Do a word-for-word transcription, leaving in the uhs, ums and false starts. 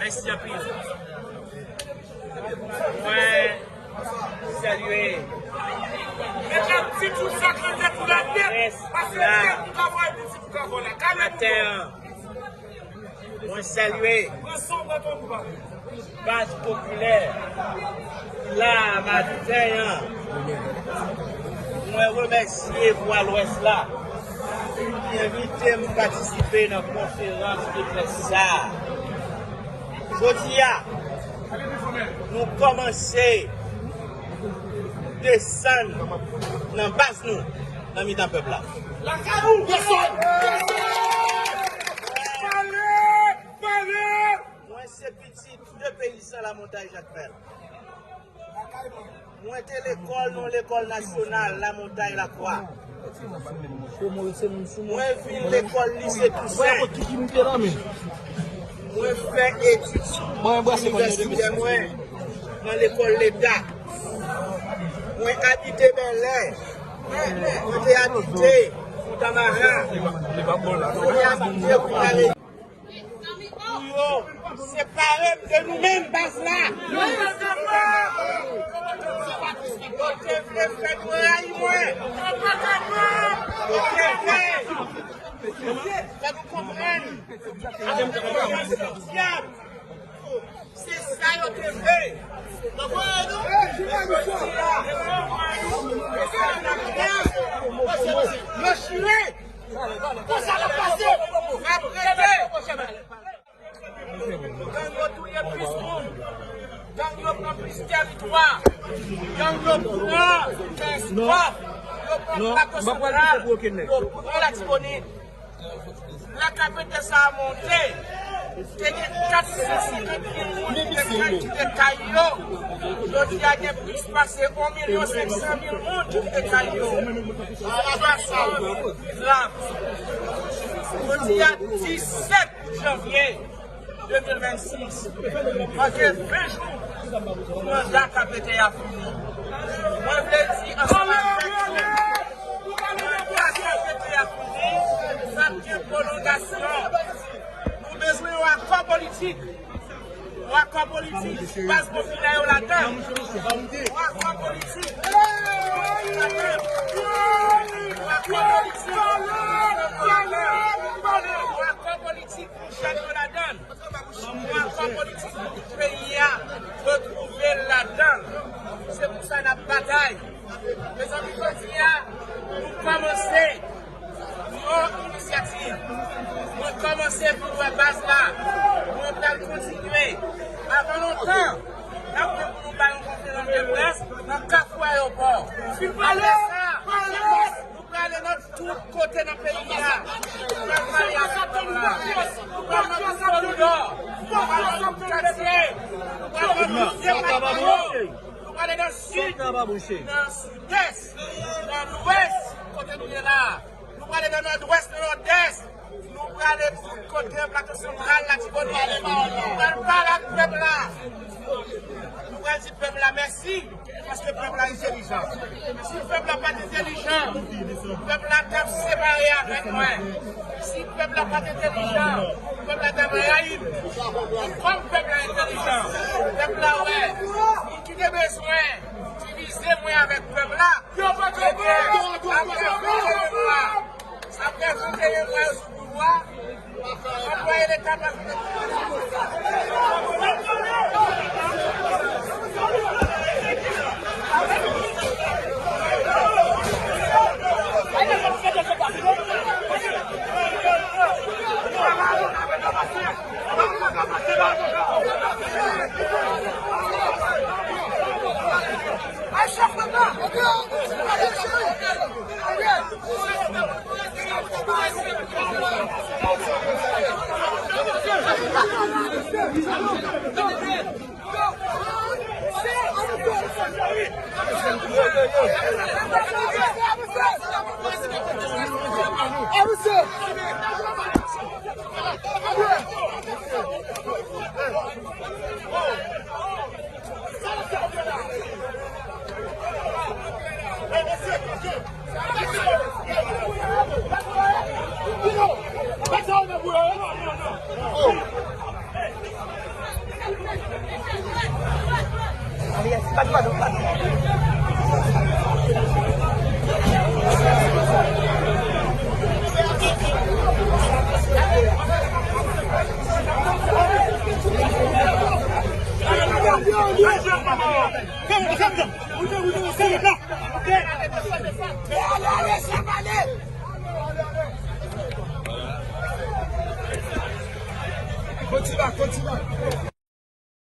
Mèsi anpil. Mwen salye. Mèt ap di tout sa k rete pou la tèt, paske tèt pou kavò epi ti pou kavò la. Maten an, mwen salye baz popilè la maten an. Mwen remèsye Vwa Lwès la ki envite m patisipe nan konferans de près sa a. Jodi a, nou kòmanse desann nan baz nou, nan mitan pèp la. Lakay ou, desann! Desann! Pale! Pale! Mwen se pitit de peyizan Lamontay Jakmèl. Mwen te lekòl nan lekòl nasyonal Lamontay Lakwa. Mwen vin lekòl lise Tousen. Mwen fè etid inivèsitè mwen nan lekòl leta. Mwen abite Bèlè. Mwen te abite Fontamara. Mwen te abite Pou yo separe m de nou menm, baz la. Yo te vle fè nou rayi mwen. Yo te vle fè nou konprann. Se sa yo te vle. Yo chire. Konsa n ap pase. N ap rete. Gang yo touye plis moun. Gang yo pran plis tèritwa. Gang yo pran Kèsbòk. Yo pran Plato Santral. Yo pran Latibonit. Lè K P T sa a monte, te gen kat san senkant mil moun ki te kay kite kay yo. Jodi a gen plis pase yon milyon senk san mil moun ki kite kay yo. Sitiyasyon grav. Jodi a disèt janvye de mil vennsis. Manke ven jou pou manda K P T a fini. Mwen vle di ansanm avèk nou, manda K P T a fini, n ap gen pwolongasyon. Nou bezwen yon akò politik. Yon akò politik, baz popilè yo ladan. Yon akò politik. Yon akò politik. Yon akò politik pou jèn yo ladan. Yon akò politik pou tout peyi a retwouve l ladan. Se pou sa n ap batay. Mezanmi, jodi a, nou kòmanse yon inisyativ. Mwen kòmanse pou wè baz la. Mwen pral kontinye. Avan lontan, n ap gen pou nou bay yon konferans de près nan Kafou Ayewopò. Apre sa, nou prale nan tout kote nan peyi a. Nou pral pale avèk pèp la. Nou pral nan tout koridò. Nou pral nan tout katye. Nou pral nan tout depatman yo. Nou prale nan sid, nan sidès, nan lwès, kote nou ye la. Nou prale nan nòdwès, nan nòdès. Nou prale tout kote, Plato Santral, Latibonit. Nou pral pale ak pèp la. Nou pral di pèp la mèsi, paske pèp la entèlijan. Si pèp la pa t entèlijan, pèp la t ap separe avèk mwen. Si pèp la pa t entèlijan, pèp la t ap rayi m. Kòm pèp la entèlijan, pèp la wè, moun ki te bezwen divize mwen avèk pèp la, yo pa t ap fè pèp la. Apre venteyen mwa yo sou pouvwa, anplwaye leta pa vin. Kontinye, kontinye.